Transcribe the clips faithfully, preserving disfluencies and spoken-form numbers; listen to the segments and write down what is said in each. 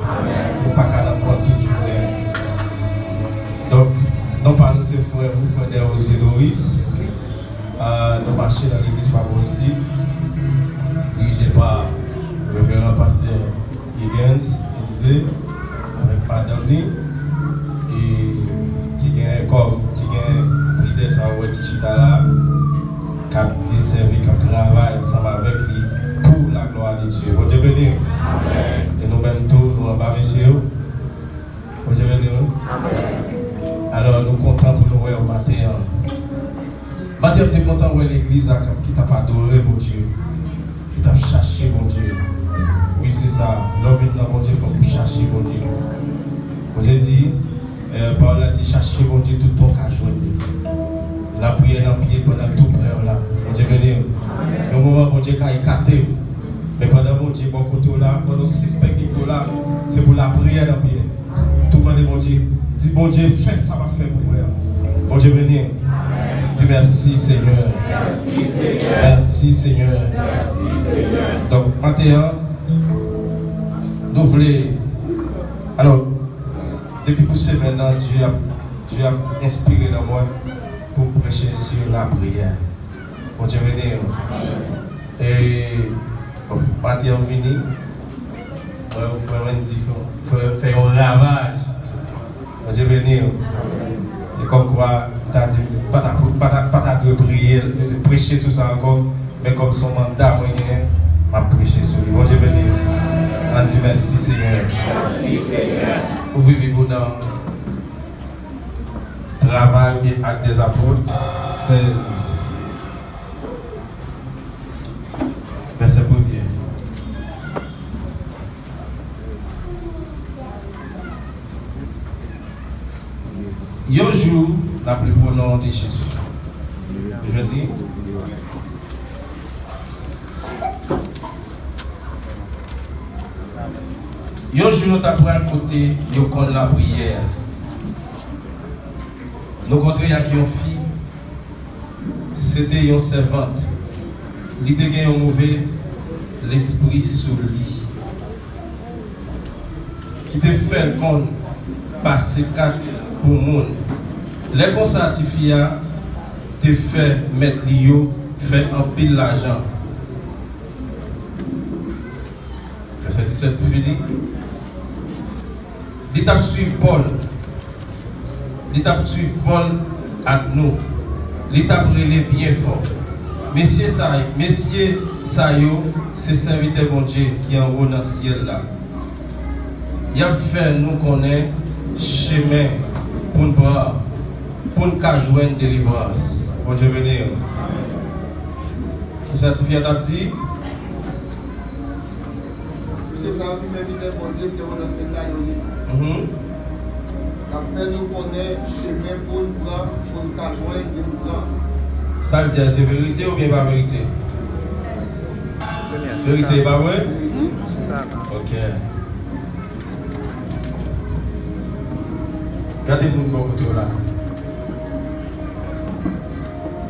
Nou pa ka nan kont tout jounen. Donk, non pa nou se frè nou, frè Desrosiers Doris. Ah, nou mache nan legliz pa bò isi, dirije pa Reveran Pastè Higgins Élisée, avèk madanm li, e ki gen kòm, ki gen lidè sa ou wè ki chita la, k ap desèvi, k ap travay ansanm avèk li pou la glwa de Dye. Bondye beni w. E nou menm tou, nou anba mesye yo. Bondye beni w. Alò, nou kontan pou nou wè w maten an. Maten an, m te kontan wè legliz la k ap, ki t ap adore Bondye, ki t ap chache Bondye. Wi, se sa. Lè w vin nan Bondye, fòk ou chache Bondye. Bondye di, eh, pawòl la di, chache Bondye toutan w ka jwenn li. Lapriyè nan pye pandan l tou prè w la. Bondye beni w. Yon moman, Bondye ka ekate w. Men pandan Bondye bò kote w la, pandan w sispèk li bò la, se pou lapriyè nan pye. Tou mande Bondye, di, "Bondye, fè sa w ap fè pou mwen an." Bondye beni w. Di, "Mèsi, Senyè. Mèsi, Senyè." Donk, maten an, nou vle, alò, depi pou semèn nan, Dye ap, Dye ap enspire nan mwen pou m preche sou lapriyè. Bondye beni w. E, bon, maten an m vini. Mwen, frè Wendy fè, fè, fè yon ravaj. Bondye beni w. E kòmkwa, m ta di, m pa ta, m pa ta, pa ta dwe priye, preche sou sa ankò. Men kòm se yon manda mwen genyen, m ap preche sou li. Bondye beni w. Ann di, "Mèsi, Senyè." Ouvri Bib ou nan Travay e Actes des Apôtres sèz, vèsè premye. Yon jou, n ap li pou non de Jezi. Jodi, yon jou, nou ta pral kote yo konn lapriyè. Nou kontre ak yon fi, se te yon sèvant. Li te gen yon move lespri sou li, ki te fè l konn pase kat pou moun. Lè konsa, tifi a te fè mèt li yo fè anpil lajan. Vèsè disèt pou fini. Li t ap swiv Pòl. Li t ap swiv Pòl ak nou. Li t ap rele byen fò, "Mesye sa, mesye sa yo se sèvitè Bondye ki anwo nan syèl la. Y ap fè nou konnen chemen pou n pran, pou n ka jwenn delivrans." Bondye beni w. Kisa tifi a t ap di? Mesye sa yo se sèvitè Bondye ki te anwo nan syèl la yo ye. Mhm. Y ap fè nou konnen chemen pou n pran pou n ka jwenn delivrans. Sa l di a se verite oubyen pa verite? Verite, pa vre? Mhm. Ok. Gade moun bò kote w la.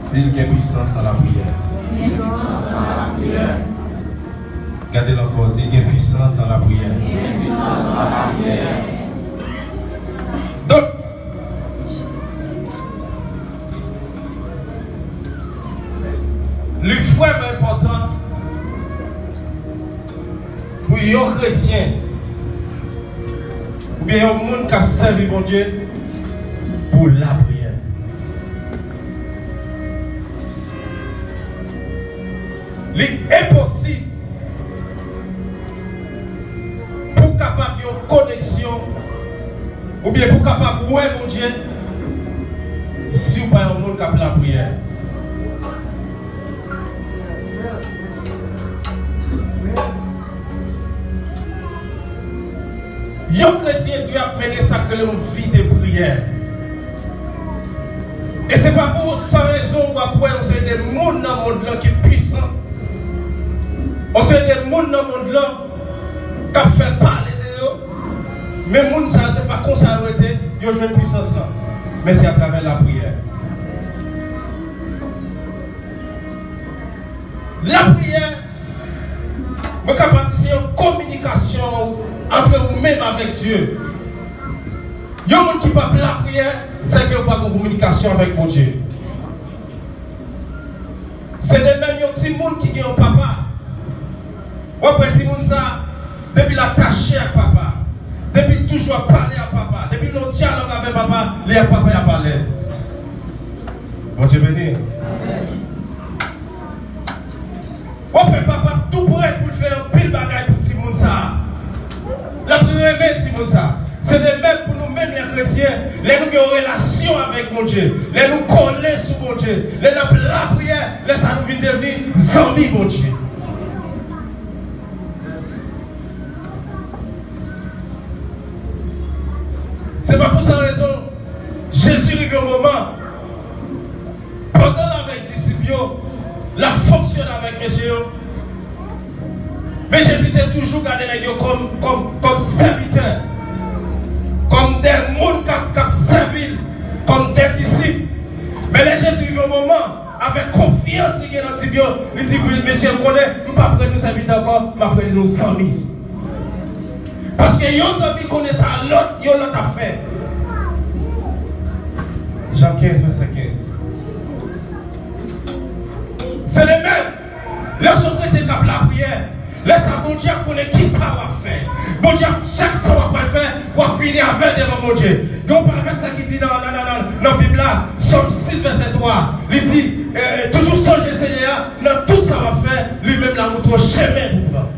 Di l gen pwisans nan lapriyè. Gade l ankò, di l gen pwisans nan lapriyè. Donk, li vrèman enpòtan pou yon kretyen oubyen yon moun k ap sèvi Bondye pou lapriyè. Li enposib pou w kapab yon koneksyon oubyen pou w kapab wè Bondye si w pa yon moun k ap lapriyè. Yon kretyen dwe ap mennen sa k rele yon vi de priyè. E se pa pou san rezon w ap wè yon seri de moun nan mond lan ki pwisan, yon seri de moun nan mond lan k ap fè pale de yo, men moun sa yo se pa konsa yo rete, yo jwenn pwisans lan. Men se atravè lapriyè. Lapriyè, mwen kapab di se yon kominikasyon Antre ou menm avèk Dye. Yon moun ki p ap lapriyè, se ke ou pa gen kominikasyon avèk Bondye. Se de menm yon timoun ki gen yon papa. W ap wè timoun sa, depi l atache ak papa, depi l toujou ap pale ak papa, depi l nan dyalòg avèk papa, li ak papa y ap alèz. Bondye beni. W ap wè papa ap tou prè pou l fè anpil bagay pou timoun sa a. L ap renmen timoun sa a. Se de menm pou nou menm lè kretyen, lè nou gen yon relasyon avèk Bondye, lè nou kole sou Bondye, lè n ap lapriyè, lè sa nou vin devni zanmi Bondye. Se pa pou sa rezon, Jezi rive yon moman, pandan l avèk disip yo, l ap fonksyone avèk mesye yo. Men Jezi te toujou gade nèg yo kòm, kòm, kòm sèvitè, kòm de moun k ap, k ap sèvi l, kòm de disip. Men lè Jezi rive yon moman, avèk konfyans li gen nan disip yo, li di, "Mesye, m konnen m p ap rele nou sèvitè ankò, m ap rele nou zanmi." Paske yon zanmi konnen sa lòt, yon lòt ap fè. Jan kenz, vèsè kenz. Se de menm, lè w se yon kretyen k ap lapriyè, lè sa Bondye ap konnen ki sa w ap fè. Bondye ap, chak sa w ap pral fè, w ap vini avè l devan Bondye. Gen yon pa vèsè ki di nan, nan, nan, nan, nan Bib la, Sòm sis, vèsè twa, li di, eh, toujou sonje Senyè a nan tout sa w ap fè, li menm l a montre w chemen pou pran.